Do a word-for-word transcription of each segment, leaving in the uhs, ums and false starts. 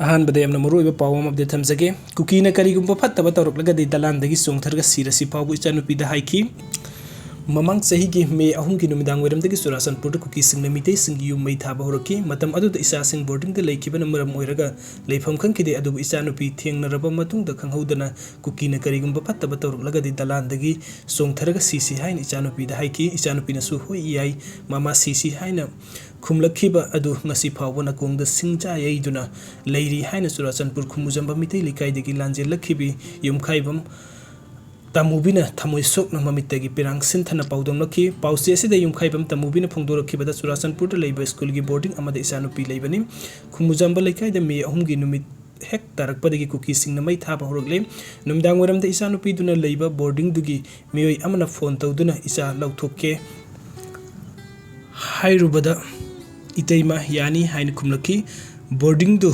ꯑꯍꯥꯟꯕꯗ ꯌꯥꯝꯅ ꯃꯔꯨꯑꯣꯏꯕ ꯄꯥꯎ ꯑꯃ ꯑꯞꯗꯦꯠ ꯊꯝꯖꯒꯦ꯫ ꯀꯨꯀꯤꯅ ꯀꯔꯤꯒꯨꯝꯕ ꯐꯠꯇꯕ ꯇꯧꯔꯛꯂꯒꯗꯤ ꯗꯂꯥꯟꯗꯒꯤ ꯆꯣꯡꯊꯔꯒ ꯁꯤꯔꯁꯤ ꯐꯥꯎꯕ ꯏꯆꯥꯅꯨꯄꯤꯗ ꯍꯥꯏꯈꯤ꯫ ꯃꯃꯥꯡ ꯆꯍꯤꯒꯤ ꯃꯦ ꯑꯍꯨꯝꯒꯤ ꯅꯨꯃꯤꯗꯥꯡ ꯋꯥꯏꯔꯝꯗꯒꯤ ꯆꯨꯔꯥꯆꯥꯟꯄꯨꯔꯗ ꯀꯨꯀꯤꯁꯤꯡꯅ ꯃꯤꯇꯩꯁꯤꯡꯒꯤ ꯌꯨꯝ ꯃꯩ ꯊꯥꯕ ꯍꯧꯔꯛꯈꯤ꯫ ꯃꯇꯝ ꯑꯗꯨꯗ ꯏꯆꯥꯁꯤꯡ ꯕꯣꯔꯗꯤꯡꯗ ꯂꯩꯈꯤꯕꯅ ꯃꯔꯝ ꯑꯣꯏꯔꯒ ꯂꯩꯐꯝ ꯈꯪꯈꯤꯗꯦ, ꯑꯗꯨꯕꯨ ꯏꯆꯥꯅꯨꯄꯤ ꯊꯦꯡꯅꯔꯕ ꯃꯇꯨꯡꯗ ꯈꯪꯍꯧꯗꯅ ꯀꯨꯀꯤꯅ ꯀꯔꯤꯒꯨꯝꯕ ꯐꯠꯇꯕ ꯇꯧꯔꯛꯂꯒꯗꯤ ꯗꯂꯥꯟꯗꯒꯤ ꯆꯣꯡꯊꯔꯒ ꯁꯤꯁꯤ ꯍꯥꯏꯅ ꯏꯆꯥꯅꯨꯄꯤꯗ ꯍꯥꯏꯈꯤ꯫ ꯏꯆꯥꯅꯨꯄꯤꯅꯁꯨ "ꯍꯣꯏ, ꯌꯥꯏ ꯃꯃꯥ, ꯁꯤꯁꯤ" ꯍꯥꯏꯅ ꯈꯨꯝꯂꯛꯈꯤꯕ ꯑꯗꯨ ꯉꯁꯤ ꯐꯥꯎꯕ ꯅꯥꯀꯣꯡꯗ ꯁꯤꯡꯖꯥ ꯌꯩꯗꯨꯅ ꯂꯩꯔꯤ ꯍꯥꯏꯅ ꯆꯨꯔꯥꯆꯥꯟꯄꯨꯔ ꯈꯨꯃꯨꯖꯝꯕ ꯃꯤꯇꯩ ꯂꯩꯀꯥꯏꯗꯒꯤ ꯂꯥꯟꯖꯦꯜꯂꯛꯈꯤꯕꯤ ꯌꯨꯝꯈꯥꯏꯕꯝ ꯇꯥꯃꯨꯕꯤꯅ ꯊꯃꯣꯏ ꯁꯣꯛꯅ ꯃꯃꯤꯠꯇꯒꯤ ꯄꯤꯔꯥꯡ ꯁꯤꯟꯊꯅ ꯄꯥꯎꯗꯝꯂꯛꯈꯤ꯫ ꯄꯥꯎꯆꯦ ꯑꯁꯤꯗ ꯌꯨꯝꯈꯥꯏꯕꯝ ꯇꯥꯃꯨꯕꯤꯅ ꯐꯣꯡꯗꯣꯔꯛꯈꯤꯕꯗ ꯆꯨꯔꯥꯆꯥꯟꯄꯨꯔꯗ ꯂꯩꯕ ꯁ꯭ꯀꯨꯜꯒꯤ ꯕꯣꯔꯗꯤꯡ ꯑꯃꯗ ꯏꯆꯥꯅꯨꯄꯤ ꯂꯩꯕꯅꯤ꯫ ꯈꯨꯃꯨꯖꯝꯕ ꯂꯩꯀꯥꯏꯗ ꯃꯦ ꯑꯍꯨꯝꯒꯤ ꯅꯨꯃꯤꯠ ꯍꯦꯛ ꯇꯥꯔꯛꯄꯗꯒꯤ ꯀꯨꯀꯤꯁꯤꯡꯅ ꯃꯩ ꯊꯥꯕ ꯍꯧꯔꯛꯂꯦ꯫ ꯅꯨꯃꯤꯗꯥꯡ ꯋꯥꯏꯔꯝꯗ ꯏꯆꯥꯅꯨꯄꯤꯗꯨꯅ ꯂꯩꯕ ꯕꯣꯔꯗꯤꯡꯗꯨꯒꯤ ꯃꯤꯑꯣꯏ ꯑꯃꯅ ꯐꯣꯟ ꯇꯧꯗꯨꯅ "ꯏꯆꯥ ꯂꯧꯊꯣꯛꯀꯦ" ꯍꯥꯏꯔꯨꯕꯗ "ꯏꯇꯩꯃ, ꯌꯥꯅꯤ" ꯍꯥꯏꯅ ꯈꯨꯝꯂꯛꯈꯤ꯫ ꯕꯣꯔꯗꯤꯡꯗꯨ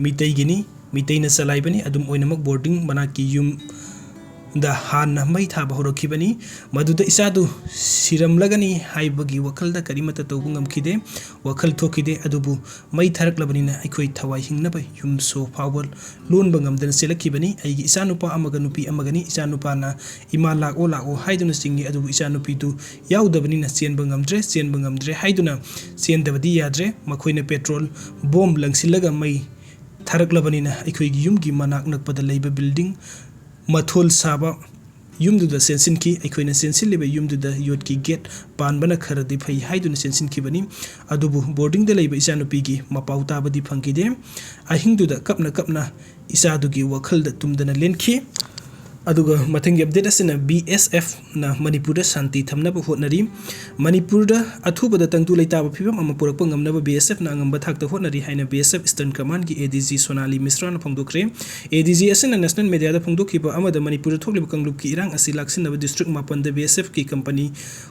ꯃꯤꯇꯩꯒꯤꯅꯤ, ꯃꯤꯇꯩꯅ ꯆꯂꯥꯏꯕꯅꯤ꯫ ꯑꯗꯨꯝ ꯑꯣꯏꯅꯃꯛ ꯕꯣꯔꯗꯤꯡ ꯃꯅꯥꯛꯀꯤ ꯌꯨꯝꯗ ꯍꯥꯟꯅ ꯃꯩ ꯊꯥꯕ ꯍꯧꯔꯛꯈꯤꯕꯅꯤ꯫ ꯃꯗꯨꯗ ꯏꯆꯥꯗꯨ ꯁꯤꯔꯝꯂꯒꯅꯤ ꯍꯥꯏꯕꯒꯤ ꯋꯥꯈꯜꯗ ꯀꯔꯤꯃꯠꯇ ꯇꯧꯕ ꯉꯝꯈꯤꯗꯦ, ꯋꯥꯈꯜ ꯊꯣꯛꯈꯤꯗꯦ꯫ ꯑꯗꯨꯕꯨ ꯃꯩ ꯊꯥꯔꯛꯂꯕꯅꯤꯅ ꯑꯩꯈꯣꯏ ꯊꯋꯥꯏ ꯍꯤꯡꯅꯕ ꯌꯨꯝ ꯁꯣ ꯐꯥꯎꯕ ꯂꯣꯟꯕ ꯉꯝꯗꯅ ꯆꯦꯜꯂꯛꯈꯤꯕꯅꯤ꯫ ꯑꯩꯒꯤ ꯏꯆꯥꯅꯨꯄꯥ ꯑꯃꯒ ꯅꯨꯄꯤ ꯑꯃꯒꯅꯤ꯫ ꯏꯆꯥꯅꯨꯄꯥꯅ "ꯏꯃꯥ, ꯂꯥꯛꯑꯣ, ꯂꯥꯛꯑꯣ" ꯍꯥꯏꯗꯨꯅ ꯆꯤꯡꯏ, ꯑꯗꯨꯕꯨ ꯏꯆꯥꯅꯨꯄꯤꯗꯨ ꯌꯥꯎꯗꯕꯅꯤꯅ ꯆꯦꯟꯕ ꯉꯝꯗ꯭ꯔꯦ꯫ ꯆꯦꯟꯕ ꯉꯝꯗ꯭ꯔꯦ ꯍꯥꯏꯗꯨꯅ ꯆꯦꯟꯗꯕꯗꯤ ꯌꯥꯗ꯭ꯔꯦ꯫ ꯃꯈꯣꯏꯅ ꯄꯦꯇ꯭ꯔꯣꯜ ꯕꯣꯝ ꯂꯪꯁꯤꯜꯂꯒ ꯃꯩ ꯊꯥꯔꯛꯂꯕꯅꯤꯅ ꯑꯩꯈꯣꯏꯒꯤ ꯌꯨꯝꯒꯤ ꯃꯅꯥꯛ ꯅꯛꯄꯗ ꯂꯩꯕ ꯕꯤꯜꯗꯤꯡ ꯃꯊꯣꯜ ꯁꯥꯕ ꯌꯨꯝꯗꯨꯗ ꯆꯦꯟꯁꯤꯟꯈꯤ꯫ ꯑꯩꯈꯣꯏꯅ ꯆꯦꯟꯁꯤꯜꯂꯤꯕ ꯌꯨꯝꯗꯨꯗ ꯌꯣꯠꯀꯤ ꯒꯦꯠ ꯄꯥꯟꯕꯅ ꯈꯔꯗꯤ ꯐꯩ ꯍꯥꯏꯗꯨꯅ ꯆꯦꯟꯁꯤꯟꯈꯤꯕꯅꯤ꯫ ꯑꯗꯨꯕꯨ ꯕꯣꯔꯗꯤꯡꯗ ꯂꯩꯕ ꯏꯆꯥꯅꯨꯄꯤꯒꯤ ꯃꯄꯥꯎ ꯇꯥꯕꯗꯤ ꯐꯪꯈꯤꯗꯦ꯫ ꯑꯍꯤꯡꯗꯨꯗ ꯀꯞꯅ ꯀꯞꯅ ꯏꯆꯥꯗꯨꯒꯤ ꯋꯥꯈꯜꯗ ꯇꯨꯝꯗꯅ ꯂꯦꯟꯈꯤ꯫ ꯑꯗꯨꯒ ꯃꯊꯪꯒꯤ ꯑꯞꯗꯦꯠ ꯑꯁꯤꯅ ꯕꯤ ꯑꯦꯁ ꯑꯦꯐꯅ ꯃꯅꯤꯄꯨꯔꯗ ꯁꯥꯟꯇꯤ ꯊꯝꯅꯕ ꯍꯣꯠꯅꯔꯤ꯫ ꯃꯅꯤꯄꯨꯔꯗ ꯑꯊꯨꯕꯗ ꯇꯪꯗꯨ ꯂꯩꯇꯥꯕ ꯐꯤꯕꯝ ꯑꯃ ꯄꯨꯔꯛꯄ ꯉꯝꯅꯕ ꯕꯤ ꯑꯦꯁ ꯑꯦꯐꯅ ꯑꯉꯝꯕ ꯊꯥꯛꯇ ꯍꯣꯠꯅꯔꯤ ꯍꯥꯏꯅ ꯕꯤ ꯑꯦꯁ ꯑꯦꯐ ꯏꯁꯇꯔꯟ ꯀꯃꯥꯟꯒꯤ ꯑꯦ ꯗꯤ ꯖꯤ ꯁꯣꯅꯥꯂꯤ ꯃꯤꯁ꯭ꯔꯥꯅ ꯐꯣꯡꯗꯣꯛꯈ꯭ꯔꯦ꯫ ꯑꯦ ꯗꯤ ꯖꯤ ꯑꯁꯤꯅ ꯅꯦꯁꯅꯦꯜ ꯃꯦꯗꯤꯌꯥꯗ ꯐꯣꯡꯗꯣꯛꯈꯤꯕ ꯑꯃꯗ ꯃꯅꯤꯄꯨꯔꯗ ꯊꯣꯛꯂꯤꯕ ꯀꯥꯡꯂꯨꯞꯀꯤ ꯏꯔꯥꯡ ꯑꯁꯤ ꯂꯥꯛꯁꯤꯟꯅꯕ ꯗꯤꯁꯇ꯭ꯔꯤꯛ ꯃꯥꯄꯟꯗ ꯕꯤ ꯑꯦꯁ ꯑꯦꯐꯀꯤ ꯀꯝꯄꯅꯤ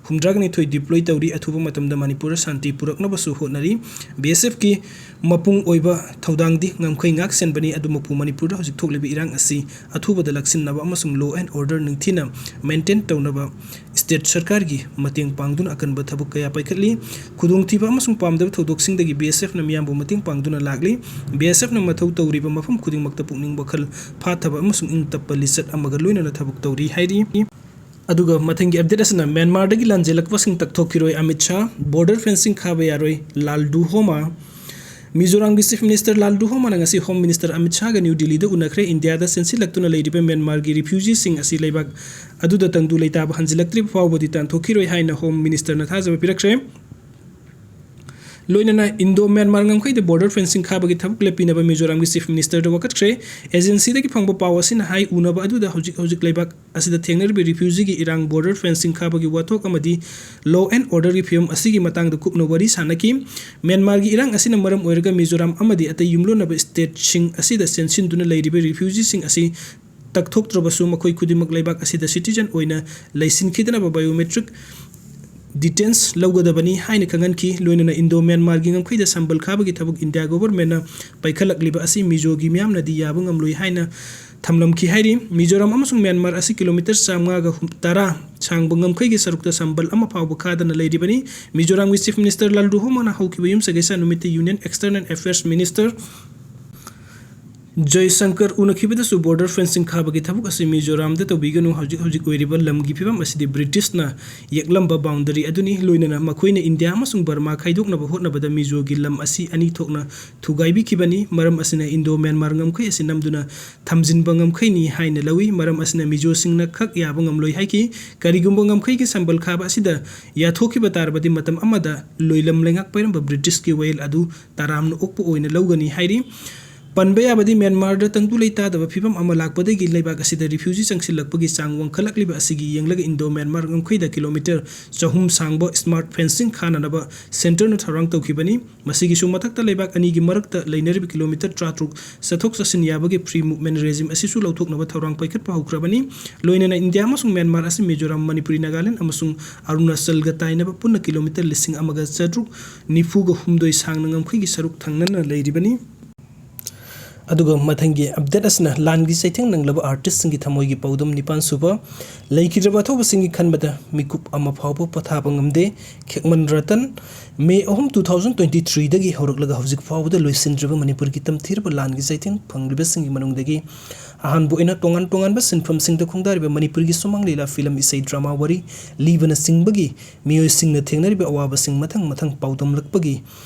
ꯍꯨꯝꯗ꯭ꯔꯥꯒ ꯅꯤꯊꯣꯏ ꯗꯤꯄ꯭ꯂꯣꯏ ꯇꯧꯔꯤ꯫ ꯑꯊꯨꯕ ꯃꯇꯝꯗ ꯃꯅꯤꯄꯨꯔꯗ ꯁꯥꯟꯇꯤ ꯄꯨꯔꯛꯅꯕꯁꯨ ꯍꯣꯠꯅꯔꯤ꯫ ꯕꯤ ꯑꯦꯁ ꯑꯦꯐꯀꯤ ꯃꯄꯨꯡ ꯑꯣꯏꯕ ꯊꯧꯗꯥꯡꯗꯤ ꯉꯝꯈꯩ ꯉꯥꯛ ꯁꯦꯟꯕꯅꯤ꯫ ꯑꯗꯨꯃꯛꯄꯨ ꯃꯅꯤꯄꯨꯔꯗ ꯍꯧꯖꯤꯛ ꯊꯣꯛꯂꯤꯕ ꯏꯔꯥꯡ ꯑꯁꯤ ꯑꯊꯨꯕꯗ ꯂꯥꯛꯁꯤꯟꯅꯕ ꯑꯃꯁꯨꯡ ꯑꯃꯁꯨꯡ law and order ꯅꯤꯡꯊꯤꯅ maintain ꯇꯧꯅꯕ state ꯁꯔꯀꯥꯔꯒꯤ ꯃꯇꯦꯡ ꯄꯥꯡꯗꯨꯅ ꯑꯀꯟꯕ ꯊꯕꯛ ꯀꯌꯥ ꯄꯥꯏꯈꯠꯂꯤ꯫ ꯈꯨꯗꯣꯡꯊꯤꯕ ꯑꯃꯁꯨꯡ ꯄꯥꯝꯗꯕ ꯊꯧꯗꯣꯛꯁꯤꯡꯗꯒꯤ BSFꯅ ꯃꯤꯌꯥꯝꯕꯨ ꯃꯇꯦꯡ ꯄꯥꯡꯗꯨꯅ ꯂꯥꯛꯂꯤ꯫ BSFꯅ ꯃꯊꯧ ꯇꯧꯔꯤꯕ ꯃꯐꯝ ꯈꯨꯗꯤꯡꯃꯛꯇ ꯄꯨꯛꯅꯤꯡ ꯋꯥꯈꯜ ꯐꯥꯊꯕ ꯑꯃꯁꯨꯡ ꯏꯪ ꯇꯞꯄ ꯂꯤꯆꯠ ꯑꯃꯒ ꯂꯣꯏꯅꯅ ꯊꯕꯛ ꯇꯧꯔꯤ ꯍꯥꯏꯔꯤ꯫ ꯑꯗꯨꯒ ꯃꯊꯪꯒꯤ update ꯑꯁꯤꯅ ꯃ꯭ꯌꯥꯟꯃꯥꯔꯗꯒꯤ ꯂꯥꯟꯖꯦꯜꯂꯛꯄꯁꯤꯡ ꯇꯛꯊꯣꯛꯈꯤꯔꯣꯏ ꯑꯃꯤꯠ ꯁꯥ, border fencing ꯈꯥꯕ ꯌꯥꯔꯣꯏ ꯂꯥꯜ ꯗꯨꯍꯣꯃꯥ꯫ ꯃꯤꯖꯣꯔꯥꯝꯒꯤ Chief Minister ꯂꯥꯜ ꯗꯨꯍꯣꯃꯥꯅ ꯉꯁꯤ Home Minister ꯑꯃꯤꯠ ꯁꯥꯒ ꯅ꯭ꯌꯨ ꯗꯤꯜꯂꯤꯗ ꯎꯅꯈ꯭ꯔꯦ꯫ ꯏꯟꯗꯤꯌꯥꯗ ꯆꯦꯟꯁꯤꯜꯂꯛꯇꯨꯅ ꯂꯩꯔꯤꯕ ꯃ꯭ꯌꯥꯟꯃꯥꯔꯒꯤ refugeeꯁꯤꯡ ꯑꯁꯤ ꯂꯩꯕꯥꯛ ꯑꯗꯨꯗ ꯇꯪꯗꯨ ꯂꯩꯇꯥꯕ ꯍꯟꯖꯤꯜꯂꯛꯇ꯭ꯔꯤꯕ ꯐꯥꯎꯕꯗꯤ ꯇꯥꯟꯊꯣꯛꯈꯤꯔꯣꯏ ꯍꯥꯏꯅ Home Ministerꯅ ꯊꯥꯖꯕ ꯄꯤꯔꯛꯈ꯭ꯔꯦ꯫ ꯂꯣꯏꯅꯅ ꯏꯟꯗꯣ ꯃ꯭ꯌꯥꯟꯃꯥꯔ ꯉꯝꯈꯩꯗ border fencing ꯈꯥꯕꯒꯤ ꯊꯕꯛ ꯂꯦꯞꯄꯤꯅꯕ ꯃꯤꯖꯣꯔꯥꯝꯒꯤ Chief Ministerꯗ ꯋꯥꯀꯠꯈ꯭ꯔꯦ꯫ Agencyꯗꯒꯤ ꯐꯪꯕ ꯄꯥꯎ ꯑꯁꯤꯅ ꯍꯥꯏ, ꯎꯅꯕ ꯑꯗꯨꯗ ꯍꯧꯖꯤꯛ ꯍꯧꯖꯤꯛ ꯂꯩꯕꯥꯛ ꯑꯁꯤꯗ ꯊꯦꯡꯅꯔꯤꯕ refugeeꯒꯤ ꯏꯔꯥꯡ, border fencing ꯈꯥꯕꯒꯤ ꯋꯥꯊꯣꯛ ꯑꯃꯗꯤ law and orderꯒꯤ ꯐꯤꯕꯝ ꯑꯁꯤꯒꯤ ꯃꯇꯥꯡꯗ ꯀꯨꯞꯅ ꯋꯥꯔꯤ ꯁꯥꯟꯅꯈꯤ꯫ ꯃ꯭ꯌꯥꯟꯃꯥꯔꯒꯤ ꯏꯔꯥꯡ ꯑꯁꯤꯅ ꯃꯔꯝ ꯑꯣꯏꯔꯒ ꯃꯤꯖꯣꯔꯥꯝ ꯑꯃꯗꯤ ꯑꯇꯩ ꯌꯨꯝꯂꯣꯟꯅꯕ stateꯁꯤꯡ ꯑꯁꯤꯗ ꯆꯦꯟꯁꯤꯟꯗꯨꯅ ꯂꯩꯔꯤꯕ refugeeꯁꯤꯡ ꯑꯁꯤ ꯇꯛꯊꯣꯛꯇ꯭ꯔꯕꯁꯨ ꯃꯈꯣꯏ ꯈꯨꯗꯤꯡꯃꯛ ꯂꯩꯕꯥꯛ ꯑꯁꯤꯗ citizen ꯑꯣꯏꯅ ꯂꯩꯁꯤꯟꯈꯤꯗꯅꯕ biometric details ꯂꯧꯒꯗꯕꯅꯤ ꯍꯥꯏꯅ ꯈꯪꯍꯟꯈꯤ꯫ ꯂꯣꯏꯅꯅ ꯏꯟꯗꯣ ꯃ꯭ꯌꯥꯟꯃꯥꯔꯒꯤ ꯉꯝꯈꯩꯗ ꯁꯝꯕꯜ ꯈꯥꯕꯒꯤ ꯊꯕꯛ ꯏꯟꯗꯤꯌꯥ governmentꯅ ꯄꯥꯏꯈꯠꯂꯛꯂꯤꯕ ꯑꯁꯤ ꯃꯤꯖꯣꯒꯤ ꯃꯤꯌꯥꯝꯅꯗꯤ ꯌꯥꯕ ꯉꯝꯂꯣꯏ ꯍꯥꯏꯅ ꯊꯝꯂꯝꯈꯤ ꯍꯥꯏꯔꯤ꯫ ꯃꯤꯖꯣꯔꯥꯝ ꯑꯃꯁꯨꯡ ꯃ꯭ꯌꯥꯟꯃꯥꯔ ꯑꯁꯤ kilometre ꯆꯥꯝꯃꯉꯥꯒ ꯍꯨꯝ-, ꯇꯔꯥ ꯁꯥꯡꯕ ꯉꯝꯈꯩꯒꯤ ꯁꯔꯨꯛꯇ ꯁꯝꯕꯜ ꯑꯃ ꯐꯥꯎꯕ ꯈꯥꯗꯅ ꯂꯩꯔꯤꯕꯅꯤ꯫ ꯃꯤꯖꯣꯔꯥꯝꯒꯤ Chief Minister ꯂꯥꯜ ꯗꯨꯍꯣꯃꯥꯅ ꯍꯧꯈꯤꯕ ꯌꯨꯝꯁꯀꯩꯁ ꯅꯨꯃꯤꯠꯇ Union External Affairs Minister ꯖꯌꯁꯪꯀꯔ ꯎꯅꯈꯤꯕꯗꯁꯨ border fencing ꯈꯥꯕꯒꯤ ꯊꯕꯛ ꯑꯁꯤ ꯃꯤꯖꯣꯔꯥꯝꯗ ꯇꯧꯕꯤꯒꯅꯨ, ꯍꯧꯖꯤꯛ ꯍꯧꯖꯤꯛ ꯑꯣꯏꯔꯤꯕ ꯂꯝꯒꯤ ꯐꯤꯕꯝ ꯑꯁꯤꯗꯤ Britishꯅ ꯌꯦꯛꯂꯝꯕ boundary ꯑꯗꯨꯅꯤ, ꯂꯣꯏꯅꯅ ꯃꯈꯣꯏꯅ ꯏꯟꯗꯤꯌꯥ ꯑꯃꯁꯨꯡ ꯕꯔꯃꯥ ꯈꯥꯏꯗꯣꯛꯅꯕ ꯍꯣꯠꯅꯕꯗ ꯃꯤꯖꯣꯒꯤ ꯂꯝ ꯑꯁꯤ ꯑꯅꯤ ꯊꯣꯛꯅ ꯊꯨꯒꯥꯏꯕꯤꯈꯤꯕꯅꯤ꯫ ꯃꯔꯝ ꯑꯁꯤꯅ ꯏꯟꯗꯣ ꯃ꯭ꯌꯥꯟꯃꯥꯔ ꯉꯝꯈꯩ ꯑꯁꯤ ꯅꯝꯗꯨꯅ ꯊꯝꯖꯤꯟꯕ ꯉꯝꯈꯩꯅꯤ ꯍꯥꯏꯅ ꯂꯧꯏ꯫ ꯃꯔꯝ ꯑꯁꯤꯅ ꯃꯤꯖꯣꯁꯤꯡꯅ ꯈꯛ ꯌꯥꯕ ꯉꯝꯂꯣꯏ ꯍꯥꯏꯈꯤ꯫ ꯀꯔꯤꯒꯨꯝꯕ ꯉꯝꯈꯩꯒꯤ ꯁꯝꯕꯜ ꯈꯥꯕ ꯑꯁꯤꯗ ꯌꯥꯊꯣꯛꯈꯤꯕ ꯇꯥꯔꯕꯗꯤ ꯃꯇꯝ ꯑꯃꯗ ꯂꯣꯏꯂꯝ ꯂꯩꯉꯥꯛ ꯄꯥꯏꯔꯝꯕ Britishꯀꯤ ꯋꯥꯌꯦꯜ ꯑꯗꯨ ꯇꯔꯥꯝꯅ ꯑꯣꯛꯄ ꯑꯣꯏꯅ ꯂꯧꯒꯅꯤ ꯍꯥꯏꯔꯤ꯫ ꯄꯟꯕ ꯌꯥꯕꯗꯤ ꯃ꯭ꯌꯥꯟꯃꯥꯔꯗ ꯇꯪꯗꯨ ꯂꯩꯇꯥꯗꯕ ꯐꯤꯕꯝ ꯑꯃ ꯂꯥꯛꯄꯗꯒꯤ ꯂꯩꯕꯥꯛ ꯑꯁꯤꯗ refugee ꯆꯪꯁꯤꯜꯂꯛꯄꯒꯤ ꯆꯥꯡ ꯋꯥꯡꯈꯠꯂꯛꯂꯤꯕ ꯑꯁꯤꯒꯤ ꯌꯦꯡꯂꯒ ꯏꯟꯗꯣ ꯃ꯭ꯌꯥꯟꯃꯥꯔ ꯉꯝꯈꯩꯗ kilometre ꯆꯍꯨꯝ ꯁꯥꯡꯕ smart fencing ꯈꯥꯅꯅꯕ centreꯅ ꯊꯧꯔꯥꯡ ꯇꯧꯈꯤꯕꯅꯤ꯫ ꯃꯁꯤꯒꯤꯁꯨ ꯃꯊꯛꯇ ꯂꯩꯕꯥꯛ ꯑꯅꯤꯒꯤ ꯃꯔꯛꯇ ꯂꯩꯅꯔꯤꯕ kilometre ꯇꯔꯥꯇꯔꯨꯛ ꯆꯠꯊꯣꯛ ꯆꯠꯁꯤꯟ ꯌꯥꯕꯒꯤ free movement regime ꯑꯁꯤꯁꯨ ꯂꯧꯊꯣꯛꯅꯕ ꯊꯧꯔꯥꯡ ꯄꯥꯏꯈꯠꯄ ꯍꯧꯈ꯭ꯔꯕꯅꯤ꯫ ꯂꯣꯏꯅꯅ ꯏꯟꯗꯤꯌꯥ ꯑꯃꯁꯨꯡ ꯃ꯭ꯌꯥꯟꯃꯥꯔ ꯑꯁꯤ ꯃꯤꯖꯣꯔꯥꯝ, ꯃꯅꯤꯄꯨꯔꯤ, ꯅꯥꯒꯥꯂꯦꯟ ꯑꯃꯁꯨꯡ ꯑꯔꯨꯅꯥꯆꯜꯒ ꯇꯥꯏꯅꯕ ꯄꯨꯟꯅ kilometre ꯂꯤꯁꯤꯡ ꯑꯃꯒ ꯆꯥꯇ꯭ꯔꯨꯛ ꯅꯤꯐꯨꯒ ꯍꯨꯝꯗꯣꯏ ꯁꯥꯡꯅ ꯉꯝꯈꯩꯒꯤ ꯁꯔꯨꯛ ꯊꯪꯅꯅ ꯂꯩꯔꯤꯕꯅꯤ꯫ ꯑꯗꯨꯒ ꯃꯊꯪꯒꯤ ꯑꯞꯗꯦꯠ ꯑꯁꯤꯅ ꯂꯥꯟꯒꯤ ꯆꯩꯊꯦꯡ ꯅꯪꯂꯕ ꯑꯥꯔꯇꯤꯁꯁꯤꯡꯒꯤ ꯊꯃꯣꯏꯒꯤ ꯄꯥꯎꯗꯝ ꯅꯤꯄꯥꯟ ꯁꯨꯕ꯫ ꯂꯩꯈꯤꯗ꯭ꯔꯕ ꯑꯊꯧꯕꯁꯤꯡꯒꯤ ꯈꯟꯕꯗ ꯃꯤꯀꯨꯞ ꯑꯃ ꯐꯥꯎꯕ ꯄꯣꯊꯥꯕ ꯉꯝꯗꯦ꯫ ꯈꯦꯛꯃꯟ ꯔꯇꯟ꯫ ꯃꯦ ꯑꯍꯨꯝ, two thousand twenty threeꯗꯒꯤ ꯍꯧꯔꯛꯂꯒ ꯍꯧꯖꯤꯛ ꯐꯥꯎꯕꯗ ꯂꯣꯏꯁꯤꯟꯗ꯭ꯔꯕ ꯃꯅꯤꯄꯨꯔꯒꯤ ꯇꯝꯊꯤꯔꯕ ꯂꯥꯟꯒꯤ ꯆꯩꯊꯦꯡ ꯐꯪꯂꯤꯕꯁꯤꯡꯒꯤ ꯃꯅꯨꯡꯗꯒꯤ ꯑꯍꯥꯟꯕ ꯑꯣꯏꯅ ꯇꯣꯉꯥꯟ ꯇꯣꯉꯥꯟꯕ ꯁꯤꯟꯐꯝꯁꯤꯡꯗ ꯈꯣꯡꯗꯥꯔꯤꯕ ꯃꯅꯤꯄꯨꯔꯒꯤ ꯁꯨꯃꯥꯡ ꯂꯤꯂꯥ, ꯐꯤꯂꯝ, ꯏꯁꯩ, ꯗ꯭ꯔꯃꯥ, ꯋꯥꯔꯤ ꯂꯤꯕꯅꯆꯤꯡꯕꯒꯤ ꯃꯤꯑꯣꯏꯁꯤꯡꯅ ꯊꯦꯡꯅꯔꯤꯕ ꯑꯋꯥꯕꯁꯤꯡ ꯃꯊꯪ ꯃꯊꯪ ꯄꯥꯎꯗꯝꯂꯛꯄꯒꯤ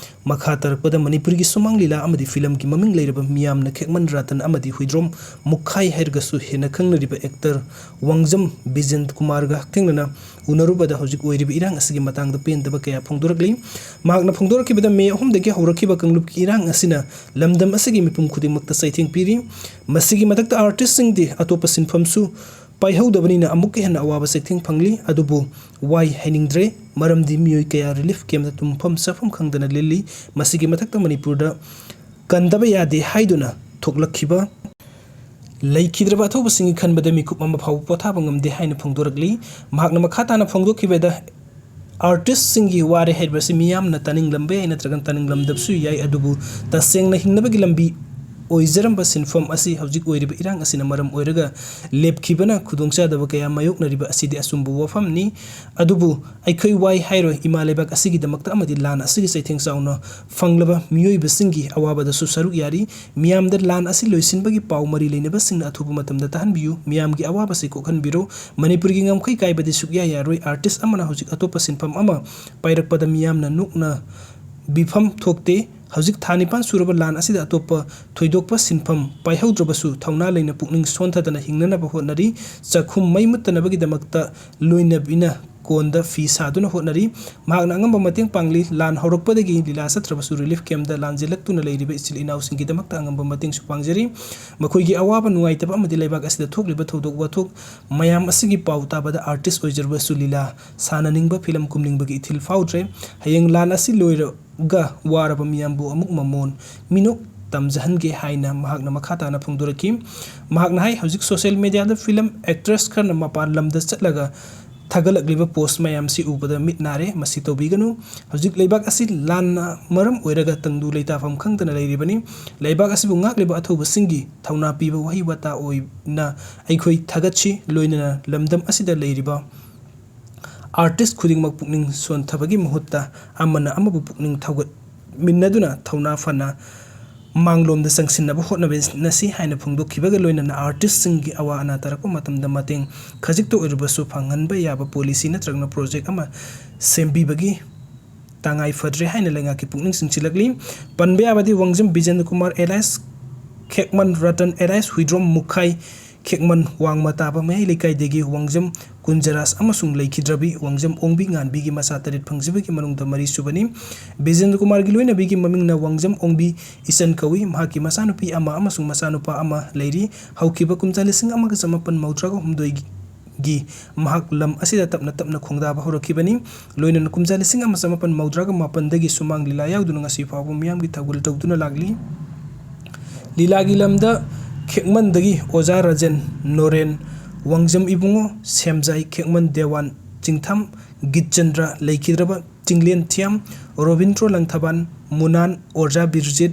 ꯃꯈꯥ ꯇꯥꯔꯛꯄꯗ ꯃꯅꯤꯄꯨꯔꯒꯤ ꯁꯨꯃꯥꯡ ꯂꯤꯂꯥ ꯑꯃꯗꯤ ꯐꯤꯂꯝꯒꯤ ꯃꯃꯤꯡ ꯂꯩꯔꯕ ꯃꯤꯌꯥꯝꯅ ꯈꯦꯛꯃꯟ ꯔꯇꯟ ꯑꯃꯗꯤ ꯍꯨꯏꯗ꯭ꯔꯣꯝ ꯃꯨꯛꯈꯥꯏ ꯍꯥꯏꯔꯒꯁꯨ ꯍꯦꯟꯅ ꯈꯪꯅꯔꯤꯕ ꯑꯦꯛꯇꯔ ꯋꯥꯡꯖꯝ ꯕꯤꯖꯦꯟ ꯀꯨꯃꯥꯔꯒ ꯍꯛꯊꯦꯡꯅꯅ ꯎꯅꯔꯨꯕꯗ ꯍꯧꯖꯤꯛ ꯑꯣꯏꯔꯤꯕ ꯏꯔꯥꯡ ꯑꯁꯤꯒꯤ ꯃꯇꯥꯡꯗ ꯄꯦꯟꯗꯕ ꯀꯌꯥ ꯐꯣꯡꯗꯣꯔꯛꯂꯤ꯫ ꯃꯍꯥꯛꯅ ꯐꯣꯡꯗꯣꯔꯛꯈꯤꯕꯗ ꯃꯦ ꯑꯍꯨꯝꯗꯒꯤ ꯍꯧꯔꯛꯈꯤꯕ ꯀꯥꯡꯂꯨꯞꯀꯤ ꯏꯔꯥꯡ ꯑꯁꯤꯅ ꯂꯝꯗꯝ ꯑꯁꯤꯒꯤ ꯃꯤꯄꯨꯝ ꯈꯨꯗꯤꯡꯃꯛꯇ ꯆꯩꯊꯦꯡ ꯄꯤꯔꯤ꯫ ꯃꯁꯤꯒꯤ ꯃꯊꯛꯇ ꯑꯥꯔꯇꯤꯁꯁꯤꯡꯗꯤ ꯑꯇꯣꯞꯄ ꯁꯤꯟꯐꯝꯁꯨ ꯄꯥꯏꯍꯧꯗꯕꯅꯤꯅ ꯑꯃꯨꯛꯀ ꯍꯦꯟꯅ ꯑꯋꯥꯕ ꯆꯩꯊꯦꯡ ꯐꯪꯂꯤ꯫ ꯑꯗꯨꯕꯨ ꯋꯥꯏ ꯍꯥꯏꯅꯤꯡꯗ꯭ꯔꯦ, ꯃꯔꯝꯗꯤ ꯃꯤꯑꯣꯏ ꯀꯌꯥ ꯔꯤꯂꯤꯐ ꯀꯦꯝꯞꯇ ꯇꯨꯝꯐꯝ ꯆꯥꯐꯝ ꯈꯪꯗꯅ ꯂꯦꯜꯂꯤ꯫ ꯃꯁꯤꯒꯤ ꯃꯊꯛꯇ ꯃꯅꯤꯄꯨꯔꯗ ꯀꯟꯗꯕ ꯌꯥꯗꯦ ꯍꯥꯏꯗꯨꯅ ꯊꯣꯛꯂꯛꯈꯤꯕ ꯂꯩꯈꯤꯗ꯭ꯔꯕ ꯑꯊꯧꯕꯁꯤꯡꯒꯤ ꯈꯟꯕꯗ ꯃꯤꯀꯨꯞ ꯑꯃ ꯐꯥꯎꯕ ꯄꯣꯊꯥꯕ ꯉꯝꯗꯦ ꯍꯥꯏꯅ ꯐꯣꯡꯗꯣꯔꯛꯂꯤ꯫ ꯃꯍꯥꯛꯅ ꯃꯈꯥ ꯇꯥꯅ ꯐꯣꯡꯗꯣꯛꯈꯤꯕꯗ, ꯑꯥꯔꯇꯤꯁꯁꯤꯡꯒꯤ ꯋꯥꯔꯦ ꯍꯥꯏꯔꯤꯕ ꯑꯁꯤ ꯃꯤꯌꯥꯝꯅ ꯇꯥꯅꯤꯡꯂꯝꯕ ꯌꯥꯏ, ꯅꯠꯇ꯭ꯔꯒ ꯇꯥꯅꯤꯡꯂꯝꯗꯕꯁꯨ ꯌꯥꯏ, ꯑꯗꯨꯕꯨ ꯇꯁꯦꯡꯅ ꯍꯤꯡꯅꯕꯒꯤ ꯂꯝꯕꯤ ꯑꯣꯏꯖꯔꯝꯕ ꯁꯤꯟꯐꯝ ꯑꯁꯤ ꯍꯧꯖꯤꯛ ꯑꯣꯏꯔꯤꯕ ꯏꯔꯥꯡ ꯑꯁꯤꯅ ꯃꯔꯝ ꯑꯣꯏꯔꯒ ꯂꯦꯞꯈꯤꯕꯅ ꯈꯨꯗꯣꯡꯆꯥꯗꯕ ꯀꯌꯥ ꯃꯥꯌꯣꯛꯅꯔꯤꯕ ꯑꯁꯤꯗꯤ ꯑꯆꯨꯝꯕ ꯋꯥꯐꯝꯅꯤ꯫ ꯑꯗꯨꯕꯨ ꯑꯩꯈꯣꯏ ꯋꯥꯏ ꯍꯥꯏꯔꯣꯏ, ꯏꯃꯥ ꯂꯩꯕꯥꯛ ꯑꯁꯤꯒꯤꯗꯃꯛꯇ ꯑꯃꯗꯤ ꯂꯥꯟ ꯑꯁꯤꯒꯤ ꯆꯩꯊꯦꯡ ꯆꯥꯎꯅ ꯐꯪꯂꯕ ꯃꯤꯑꯣꯏꯕꯁꯤꯡꯒꯤ ꯑꯋꯥꯕꯗꯁꯨ ꯁꯔꯨꯛ ꯌꯥꯔꯤ꯫ ꯃꯤꯌꯥꯝꯗ ꯂꯥꯟ ꯑꯁꯤ ꯂꯣꯏꯁꯤꯟꯕꯒꯤ ꯄꯥꯎ ꯃꯔꯤ ꯂꯩꯅꯕꯁꯤꯡꯅ ꯑꯊꯨꯕ ꯃꯇꯝꯗ ꯇꯥꯍꯟꯕꯤꯌꯨ꯫ ꯃꯤꯌꯥꯝꯒꯤ ꯑꯋꯥꯕꯁꯤ ꯀꯣꯛꯍꯟꯕꯤꯔꯣ꯫ ꯃꯅꯤꯄꯨꯔꯒꯤ ꯉꯝꯈꯩ ꯀꯥꯏꯕꯗꯤ ꯁꯨꯛꯌꯥ ꯌꯥꯔꯣꯏ꯫ ꯑꯥꯔꯇꯤꯁ ꯑꯃꯅ ꯍꯧꯖꯤꯛ ꯑꯇꯣꯞꯄ ꯁꯤꯟꯐꯝ ꯑꯃ ꯄꯥꯏꯔꯛꯄꯗ ꯃꯤꯌꯥꯝꯅ ꯅꯣꯛꯅ ꯕꯤꯐꯝ ꯊꯣꯛꯇꯦ꯫ ꯍꯧꯖꯤꯛ ꯊꯥ ꯅꯤꯄꯥꯟ ꯁꯨꯔꯕ ꯂꯥꯟ ꯑꯁꯤꯗ ꯑꯇꯣꯞꯄ ꯊꯣꯏꯗꯣꯛꯄ ꯁꯤꯟꯐꯝ ꯄꯥꯏꯍꯧꯗ꯭ꯔꯕꯁꯨ ꯊꯧꯅꯥ ꯂꯩꯅ ꯄꯨꯛꯅꯤꯡ ꯁꯣꯟꯊꯗꯅ ꯍꯤꯡꯅꯅꯕ ꯍꯣꯠꯅꯔꯤ꯫ ꯆꯥꯛꯈꯨꯝ ꯃꯩ ꯃꯨꯠꯇꯅꯕꯒꯤꯗꯃꯛꯇ ꯂꯣꯏꯅꯕꯤꯅ ꯀꯣꯟꯗ ꯐꯤ ꯁꯥꯗꯨꯅ ꯍꯣꯠꯅꯔꯤ꯫ ꯃꯍꯥꯛꯅ ꯑꯉꯝꯕ ꯃꯇꯦꯡ ꯄꯥꯡꯂꯤ꯫ ꯂꯥꯟ ꯍꯧꯔꯛꯄꯗꯒꯤ ꯂꯤꯂꯥ ꯆꯠꯇ꯭ꯔꯕꯁꯨ ꯔꯤꯂꯤꯐ ꯀꯦꯝꯞꯇ ꯂꯥꯟꯖꯦꯜꯂꯛꯇꯨꯅ ꯂꯩꯔꯤꯕ ꯏꯆꯤꯜ ꯏꯅꯥꯎꯁꯤꯡꯒꯤꯗꯃꯛꯇ ꯑꯉꯝꯕ ꯃꯇꯦꯡꯁꯨ ꯄꯥꯡꯖꯔꯤ꯫ ꯃꯈꯣꯏꯒꯤ ꯑꯋꯥꯕ ꯅꯨꯡꯉꯥꯏꯇꯕ ꯑꯃꯗꯤ ꯂꯩꯕꯥꯛ ꯑꯁꯤꯗ ꯊꯣꯛꯂꯤꯕ ꯊꯧꯗꯣꯛ ꯋꯥꯊꯣꯛ ꯃꯌꯥꯝ ꯑꯁꯤꯒꯤ ꯄꯥꯎ ꯇꯥꯕꯗ ꯑꯥꯔꯇꯤꯁ ꯑꯣꯏꯖꯔꯕꯁꯨ ꯂꯤꯂꯥ ꯁꯥꯟꯅꯅꯤꯡꯕ, ꯐꯤꯂꯝ ꯀꯨꯝꯅꯤꯡꯕꯒꯤ ꯏꯊꯤꯜ ꯐꯥꯎꯗ꯭ꯔꯦ꯫ ꯍꯌꯦꯡ ꯂꯥꯟ ꯑꯁꯤ ꯂꯣꯏꯔꯒ ꯋꯥꯔꯕ ꯃꯤꯌꯥꯝꯕꯨ ꯑꯃꯨꯛ ꯃꯃꯣꯟ ꯃꯤꯅꯣꯛ ꯇꯝꯖꯍꯟꯒꯦ ꯍꯥꯏꯅ ꯃꯍꯥꯛꯅ ꯃꯈꯥ ꯇꯥꯅ ꯐꯣꯡꯗꯣꯔꯛꯈꯤ꯫ ꯃꯍꯥꯛꯅ ꯍꯥꯏ, ꯍꯧꯖꯤꯛ ꯁꯣꯁꯤꯌꯦꯜ ꯃꯦꯗꯤꯌꯥꯗ ꯐꯤꯂꯝ ꯑꯦꯛꯇ꯭ꯔꯦꯁ ꯈꯔꯅ ꯃꯄꯥꯟ ꯂꯝꯗ ꯆꯠꯂꯒ ꯊꯥꯒꯠꯂꯛꯂꯤꯕ post ꯃꯌꯥꯝꯁꯤ ꯎꯕꯗ ꯃꯤꯠ ꯅꯥꯔꯦ꯫ ꯃꯁꯤ ꯇꯧꯕꯤꯒꯅꯨ꯫ ꯍꯧꯖꯤꯛ ꯂꯩꯕꯥꯛ ꯑꯁꯤ ꯂꯥꯟꯅ ꯃꯔꯝ ꯑꯣꯏꯔꯒ ꯇꯪꯗꯨ ꯂꯩꯇꯥꯐꯝ ꯈꯪꯗꯅ ꯂꯩꯔꯤꯕꯅꯤ꯫ ꯂꯩꯕꯥꯛ ꯑꯁꯤꯕꯨ ꯉꯥꯛꯂꯤꯕ ꯑꯊꯧꯕꯁꯤꯡꯒꯤ ꯊꯧꯅꯥ ꯄꯤꯕ ꯋꯥꯍꯩ ꯋꯥꯇꯥ ꯑꯣꯏꯅ ꯑꯩꯈꯣꯏ ꯊꯥꯒꯠꯁꯤ꯫ ꯂꯣꯏꯅꯅ ꯂꯝꯗꯝ ꯑꯁꯤꯗ ꯂꯩꯔꯤꯕ artist ꯈꯨꯗꯤꯡꯃꯛ ꯄꯨꯛꯅꯤꯡ ꯁꯣꯟꯊꯕꯒꯤ ꯃꯍꯨꯠꯇ ꯑꯃꯅ ꯑꯃꯕꯨ ꯄꯨꯛꯅꯤꯡ ꯊꯧꯒꯠꯃꯤꯟꯅꯗꯨꯅ ꯊꯧꯅꯥ ꯐꯅ ꯃꯥꯡꯂꯣꯝꯗ ꯆꯪꯁꯤꯟꯅꯕ ꯍꯣꯠꯅꯃꯤꯟꯅꯁꯤ ꯍꯥꯏꯅ ꯐꯣꯡꯗꯣꯛꯈꯤꯕꯒ ꯂꯣꯏꯅꯅ artistꯁꯤꯡꯒꯤ ꯑꯋꯥ ꯑꯅꯥ ꯇꯥꯔꯛꯄ ꯃꯇꯝꯗ ꯃꯇꯦꯡ ꯈꯖꯤꯛꯇ ꯑꯣꯏꯔꯕꯁꯨ ꯐꯪꯍꯟꯕ ꯌꯥꯕ policy ꯅꯠꯇ꯭ꯔꯒꯅ project ꯑꯃ ꯁꯦꯝꯕꯤꯕꯒꯤ ꯇꯉꯥꯏ ꯐꯗ꯭ꯔꯦ ꯍꯥꯏꯅ ꯂꯩꯉꯥꯛꯀꯤ ꯄꯨꯛꯅꯤꯡ ꯆꯤꯡꯁꯤꯜꯂꯛꯂꯤ꯫ ꯄꯟꯕ ꯌꯥꯕꯗꯤ ꯋꯥꯡꯖꯝ ꯕꯤꯖꯦꯟꯗ꯭ꯔ ꯀꯨꯃꯥꯔ alias ꯈꯦꯛꯃꯟ ꯔꯇꯟ alias ꯍꯨꯏꯗ꯭ꯔꯣꯝ ꯃꯨꯈꯥꯏ, ꯈꯦꯛꯃꯟ ꯋꯥꯡꯃ ꯇꯥꯕ ꯃꯌꯥꯏ ꯂꯩꯀꯥꯏꯗꯒꯤ ꯋꯥꯡꯖꯝ ꯀꯨꯟꯖꯔꯥꯖ ꯑꯃꯁꯨꯡ ꯂꯩꯈꯤꯗ꯭ꯔꯕꯤ ꯋꯥꯡꯖꯝ ꯑꯣꯡꯕꯤ ꯉꯥꯟꯕꯤꯒꯤ ꯃꯆꯥ ꯇꯔꯦꯠ ꯐꯪꯖꯕꯒꯤ ꯃꯅꯨꯡꯗ ꯃꯔꯤꯁꯨꯕꯅꯤ꯫ ꯕꯤꯖꯦꯟꯗ꯭ꯔ ꯀꯨꯃꯥꯔꯒꯤ ꯂꯣꯏꯅꯕꯤꯒꯤ ꯃꯃꯤꯡꯅ ꯋꯥꯡꯖꯝ ꯑꯣꯡꯕꯤ ꯏꯆꯟ ꯀꯧꯏ꯫ ꯃꯍꯥꯛꯀꯤ ꯃꯆꯥꯅꯨꯄꯤ ꯑꯃ ꯑꯃꯁꯨꯡ ꯃꯆꯥꯅꯨꯄꯥ ꯑꯃ ꯂꯩꯔꯤ꯫ ꯍꯧꯈꯤꯕ ꯀꯨꯝꯖꯥ ꯂꯤꯁꯤꯡ ꯑꯃꯒ ꯆꯃꯥꯄꯟ ꯃꯧꯗ꯭ꯔꯥꯒ ꯍꯨꯝꯗꯣꯏꯒꯤ ꯃꯍꯥꯛ ꯂꯝ ꯑꯁꯤꯗ ꯇꯞꯅ ꯇꯞꯅ ꯈꯣꯡꯗꯥꯕ ꯍꯧꯔꯛꯈꯤꯕꯅꯤ꯫ ꯂꯣꯏꯅꯅ ꯀꯨꯝꯖꯥ ꯂꯤꯁꯤꯡ ꯑꯃ ꯆꯃꯥꯄꯟ ꯃꯧꯗ꯭ꯔꯥꯒ ꯃꯥꯄꯟꯗꯒꯤ ꯁꯨꯃꯥꯡ ꯂꯤꯂꯥ ꯌꯥꯎꯗꯨꯅ ꯉꯁꯤ ꯐꯥꯎꯕ ꯃꯤꯌꯥꯝꯒꯤ ꯊꯧꯒꯜ ꯇꯧꯗꯨꯅ ꯂꯥꯛꯂꯤ꯫ ꯂꯤꯂꯥꯒꯤ ꯂꯝꯗ ꯈꯦꯛꯃꯟꯗꯒꯤ ꯑꯣꯖꯥ ꯔꯥꯖꯦꯟ, ꯅꯣꯔꯦꯟ, ꯋꯥꯡꯖꯝ ꯏꯕꯨꯡꯉꯣ, ꯁꯦꯝꯖꯥꯏ, ꯈꯦꯛꯃꯟ ꯗꯦꯋꯥꯟ, ꯆꯤꯡꯊꯝ ꯒꯤꯠꯆꯟꯗ꯭ꯔ, ꯂꯩꯈꯤꯗ꯭ꯔꯕ ꯆꯤꯡꯂꯦꯟ ꯊꯤꯌꯥꯝ, ꯔꯣꯕꯤꯟꯗ꯭ꯔꯣ ꯂꯪꯊꯕꯥꯜ, ꯃꯨꯅꯥꯟ, ꯑꯣꯖꯥ ꯕꯤꯔꯖꯤꯠ,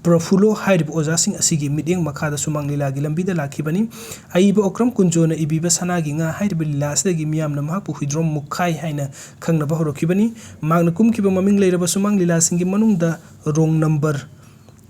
ꯄ꯭ꯔꯐꯨꯂꯣ ꯍꯥꯏꯔꯤꯕ ꯑꯣꯖꯥꯁꯤꯡ ꯑꯁꯤꯒꯤ ꯃꯤꯠꯌꯦꯡ ꯃꯈꯥꯗ ꯁꯨꯃꯥꯡ ꯂꯤꯂꯥꯒꯤ ꯂꯝꯕꯤꯗ ꯂꯥꯛꯈꯤꯕꯅꯤ꯫ ꯑꯏꯕ ꯑꯣꯀ꯭ꯔꯝ ꯀꯨꯟꯖꯣꯅ ꯏꯕꯤꯕ ꯁꯅꯥꯒꯤ ꯉꯥ ꯍꯥꯏꯔꯤꯕ ꯂꯤꯂꯥ ꯑꯁꯤꯗꯒꯤ ꯃꯤꯌꯥꯝꯅ ꯃꯍꯥꯛꯄꯨ ꯍꯨꯏꯗ꯭ꯔꯣꯝ ꯃꯨꯛꯈꯥꯏ ꯍꯥꯏꯅ ꯈꯪꯅꯕ ꯍꯧꯔꯛꯈꯤꯕꯅꯤ꯫ ꯃꯍꯥꯛꯅ ꯀꯨꯝꯈꯤꯕ ꯃꯃꯤꯡ ꯂꯩꯔꯕ ꯁꯨꯃꯥꯡ ꯂꯤꯂꯥꯁꯤꯡꯒꯤ ꯃꯅꯨꯡꯗ ꯔꯣꯡ ꯅꯝꯕꯔ,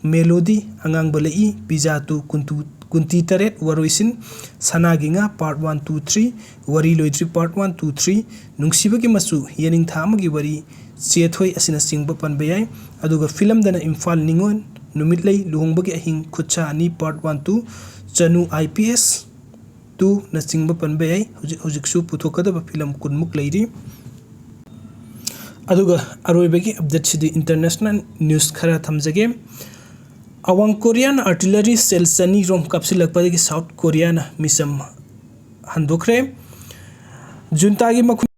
ꯃꯦꯂꯣꯗꯤ, ꯑꯉꯥꯡꯕ ꯂꯩꯏ, ꯄꯤꯖꯥ ꯇꯨ, ꯀꯨꯟꯇꯨ-, ꯀꯨꯟꯇꯤ ꯇꯔꯦꯠ, ꯋꯥꯔꯣꯏꯁꯤꯟ, ꯁꯅꯥꯒꯤ ꯉꯥ part one, two, three, ꯋꯥꯔꯤ ꯂꯣꯏꯗ꯭ꯔꯤ part one, two, three, ꯅꯨꯡꯁꯤꯕꯒꯤ ꯃꯆꯨ, ꯌꯦꯅꯤꯡꯊꯥ ꯑꯃꯒꯤ ꯋꯥꯔꯤ, ꯆꯦꯊꯣꯏ ꯑꯁꯤꯅꯆꯤꯡꯕ ꯄꯟꯕ ꯌꯥꯏ꯫ ꯑꯗꯨꯒ ꯐꯤꯂꯝꯗꯅ ꯏꯝꯐꯥꯜ ꯅꯤꯉꯣꯜ, ꯅꯨꯃꯤꯠꯂꯩ, ꯂꯨꯍꯣꯡꯕꯒꯤ ꯑꯍꯤꯡ, ꯈꯨꯠꯁꯥ ꯑꯅꯤ part one, two, Chanu I P S, ꯇꯨꯅꯆꯤꯡꯕ ꯄꯟꯕ ꯌꯥꯏ꯫ ꯍꯧꯖꯤꯛ ꯍꯧꯖꯤꯛꯁꯨ ꯄꯨꯊꯣꯛꯀꯗꯕ ꯐꯤꯂꯝ ꯀꯨꯟꯃꯨꯛ ꯂꯩꯔꯤ꯫ ꯑꯗꯨꯒ ꯑꯔꯣꯏꯕꯒꯤ updateꯁꯤꯗꯤ international news ꯈꯔ ꯊꯝꯖꯒꯦ꯫ ꯑꯋꯥꯡ ꯀꯣꯔꯤꯌꯥꯅ artillery shell ꯆꯅꯤ ꯔꯣꯝ ꯀꯥꯞꯁꯤꯜꯂꯛꯄꯗꯒꯤ ꯁꯥꯎꯠ ꯀꯣꯔꯤꯌꯥꯅ ꯃꯤꯆꯝ ꯍꯟꯗꯣꯛꯈ꯭ꯔꯦ꯫ ꯖꯨꯟꯇꯥꯒꯤ ꯃꯈꯨ-